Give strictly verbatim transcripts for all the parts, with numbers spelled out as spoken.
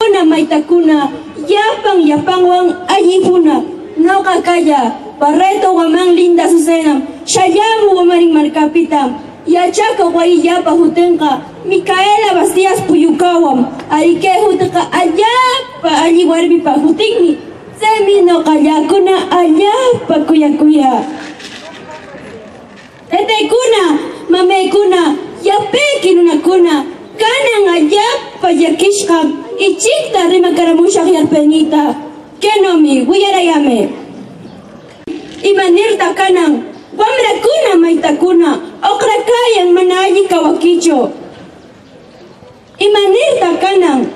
Kuna maytakuna, llapan llapanwan alli juna. Noqa calla Barreto Guamán Linda Azucenam, shallamu Guamarin marcapita. Yachacoq wayillapa jutenqa Micaela Bastidas Puyucawam. Ari, que juteqa allapa alli warmipa jutinmi. Tsemi noqallacuna allapa cuyacuya. Tetecuna, mamecuna, yapequi nunacuna, canan allapa llaquishqam ichicta rimacaramushaq yarpenita. Quenomi, wiyarayämë. ¿Imanirta canan wamracuna maytacuna oqracayan mana alli cawaquicho? ¿Imanirta canan,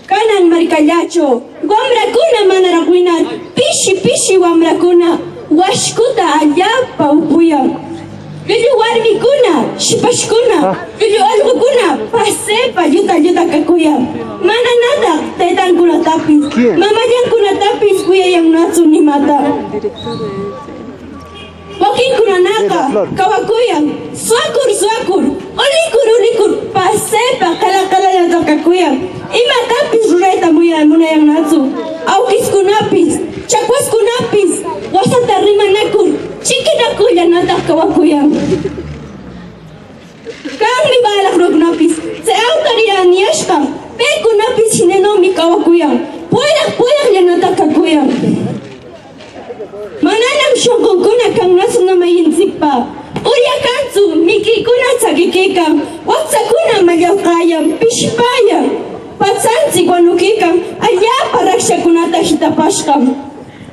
canan marcallacho wamracuna manaraq wina pishi pishi wamracuna washcuta allapa upuyan? Llullu warmicuna, shipashcuna, llullu allqucuna pasepa lluta lluta cacuyan. Mananataq tetancunatapis, mamallancunatapis cuyayannatsu nimata. Waquincunanaqa cawacuyan suacur suacur, ulicur ulicur, pasepa qela qelallata cacuyan. Imatapis rurayta muya- munayannatsu. Awquiscunapis, chacuascunapis wasata rimanacur chiquinacullanataq cawacuyan. Canmi balaq nunacunapis tse autoridad niyashqan, pecunapis jinanomi cawacuyan, puedaq puedaqllanataq cacuyan. Mananam shonquncuna cannatsu noqantsicpa uryacantsu, miquicuna tsaquiquecan, wactsacuna mallaqayan, pishpayan, patsantsic wanuquecan, allapa racshacunata jitapashqam.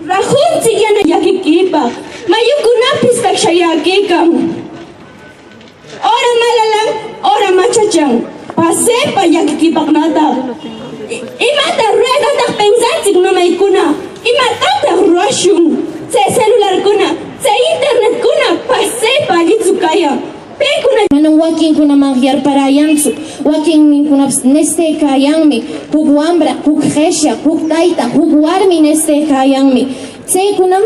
Rajuntsic yana llaquiquipaq mayucunapis taqshayäquecan. Ora malalan, ora machachan, pasepa llaquiquipaqnataq. ¿Imata ruraytataq pensantsic, mamaycuna? ¿Imatataq rurashun? Tse celularcuna, tse internetkuna pasepa allitsu cayan. Pecuna manam waquincunaman yarparäyantsu. Waquinnincunapis nestëcäyanmi. Juc wamra, juc qeshyaq, juc tayta, juc warmi nestëcäyanmi. Tsecunam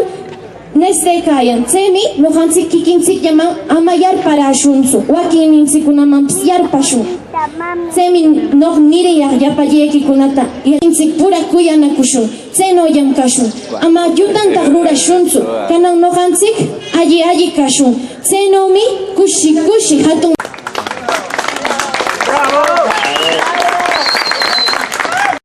nestëcäyan. Tsemi noqantsic quiquintsicllaman ama yarparäshuntsu, waquinnintsiccunamanpis yarpashun. Tsemi noq niriyaq llapallequicunata, quiquintsic pura cuyanacushun. Tsenollam cashun. Ama llutantaq rurashuntsu. Canan noqantsic alli alli cashun. Tsenomi cushi cushi jatun